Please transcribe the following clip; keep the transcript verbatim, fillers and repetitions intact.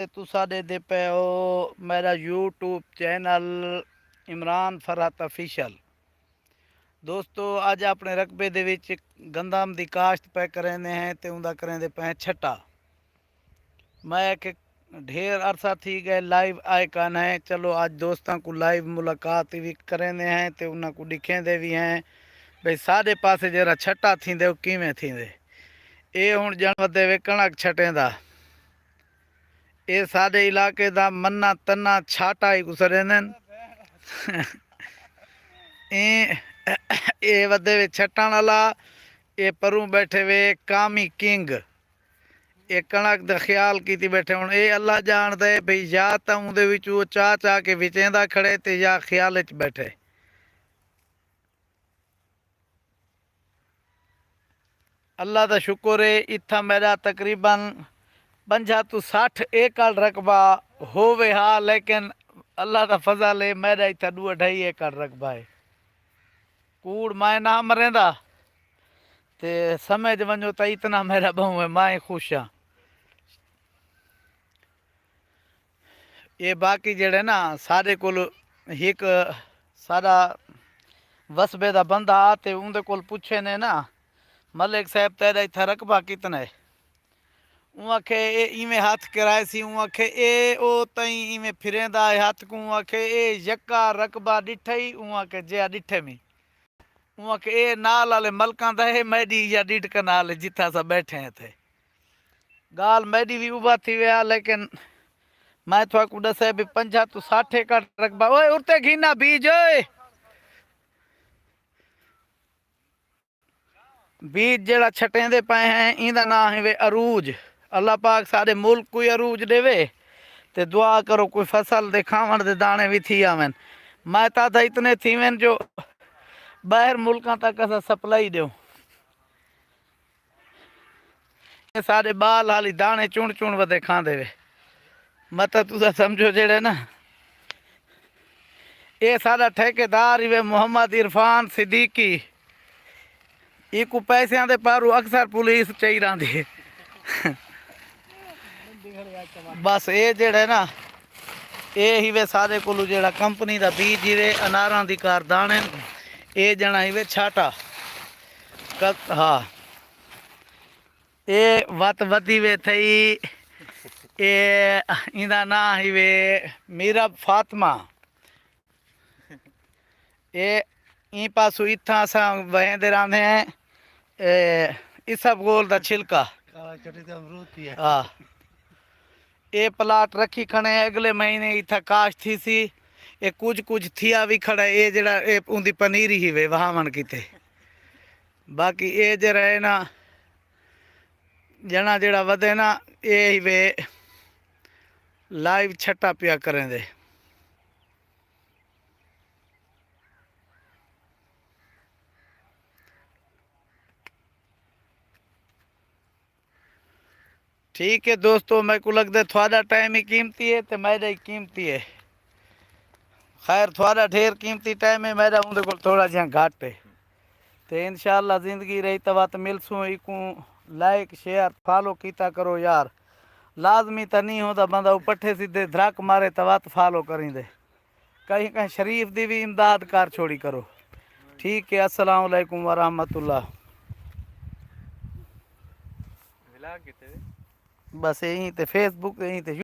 تے تساں ݙیہدے پئے ہو میݙا یوٹیوب چینل عمران فرحت آفیشل۔ دوستو، اڄ اپݨے رقبے دے وچ گندم دی کاشت پئے کریندے ہیں تے اوندا کریندے پئے ہیں چھٹا۔ میں آکھے ڈھیر عرصہ تھی ڳئے لائیو آئے کانہیں، چلو اڄ دوستاں کوں لائیو ملاقات وی کریندے ہیں تے انہاں کوں ݙکھیندے وی ہیں بھئی ساݙے پاسے جیڑھا چھٹا تھیندے او کیویں تھیندے۔ اے ہݨ ڄݨ ودے وے کݨک چھٹیندا۔ اے ساݙے علاقے دا منا تنا چھاٹا ہی کوں سݙیندن۔ ایں اے ودے وے چھٹݨ آلا۔ اے پروں ٻیٹھے وے کامی کنگ۔ اے کݨک دا خیال کیتی ٻیٹھے۔ ہݨ اے اللہ ڄاݨدے بھئی یا تاں اوندے وچ او چا چا کے وچیندا کھڑے تے یا خیال اچ ٻیٹھے۔ اللہ دا شکر ہے، اتھاں میݙا تقریباً پنجاہ توں سٹھ ایکڑ رقبہ ہووے ہا، لیکن اللہ دا فضل ہے، میݙا اتھاں ݙو اڈھائی ایکڑ رقبہ ہے۔ کوڑ میں نہ مریندا، تے سمجھ ونڄو تاں اتنا میݙا ٻہوں ہے، میں خوش ہاں۔ اے باقی جیڑھے نا ساݙے کول ہک ساݙا وسبے دا بندہ آ تے اوندے کول پچھے نے نا، ملک صاحب تیݙا اتھاں رقبہ کتنا ہے؟ اوں آکھے اے ایویں ہتھ کرائے سی، اوں آکھے اے او تئیں ایویں پھریندا ہے ہتھ کوں، اوں آکھے اے یکا رقبہ ݙٹھئی؟ اوں آکھے جیا ݙٹھے می۔ اوں آکھے اے نال آلے ملکاں دا ہے، میݙی یا ݙیڈھ کنال ہے جتھاں اساں ٻیٹھے ہیں اتھے۔ ڳالھ میݙی وی ابھا تھی ویا، لیکن میں تھاکوں ݙسے بھی پنجاہ توں سٹھ ایکڑ رقبہ۔ اوئے ارتے گھینا بیج اوئے۔ بیج جیڑھا چھٹیندے پئے ہیں، ایندا ناں ہیوے عروج۔ اللہ پاک ساݙے ملک کوں ہی عروج ݙیوے، تے دعا کرو کوئی فصل دے کھاوݨ دے داݨے وی تھی آون۔ میں تاں اتھاں اتنے تھیون جو ٻاہر ملکاں تک اساں سپلائی ݙیوں۔ اے ساݙے ٻال حالی داݨے چݨ چݨ ودے کھاندے وے۔ مطلب تساں سمجھو جیڑھے نا، اے ساݙا ٹھیکیدار ہیوے محمد عرفان صدیقی۔ ایکوں پیسیاں دے پاروں اکثر پولیس چائی راہندی ہے۔ بس اے جیڑھے نا، اے ہیوے ساݙے کولوں جیڑھا کمپنی دا بیج ہیوے، اناراں دی کار داݨے، اے ڄݨا ہیوے چھاٹا۔ ک-، ہا۔ اے وت ودی وے تھئی، اے ایندا ناں ہیوے میرب فاطمہ۔ اے ایں پاسوں اتھاں اساں وہیندے رہندے ہیں، اے اسب گول دا چھلکا۔ کالا چٹی تے امرود پیا۔ ہا۔ اے پلاٹ رکھی کھڑے ہیں، اگلے مہینے اتھاں کاشت تھیسی۔ اے کجھ کجھ تھیا وی کھڑا ہے، اے جیڑھا اے اوندی پنیری ہیوے وہاوݨ کیتے۔ باقی اے جیڑھا ہے نا، ڄݨا جیڑھا ودے نا، اے ہیوے لائیو چھٹا پیا کریندے۔ ٹھیک ہے دوستو، میکوں لڳدے تہاݙا ٹائم ہی قیمتی ہے تے میݙا ہی قیمتی ہے۔ خیر، تہاݙا ڈھیر قیمتی ٹائم ہے، میݙا اوندے کول تھوڑا جیہاں گھٹ ہے۔ تے انشاءاللہ زندگی رہی تاں وت ملسوں، ایکوں لائک، شیئر، فالو کیتا کرو یار۔ لازمی تاں نہیں ہوندا، بندہ او پٹھے سدھے دھرک مارے تاں وت فالو کریندے۔ کہیں کہیں شریف دی وی امداد کر چھوڑی کرو۔ ٹھیک ہے، السلام علیکم ورحمۃ اللہ۔ بس ایں تے فیس بک، ایں تے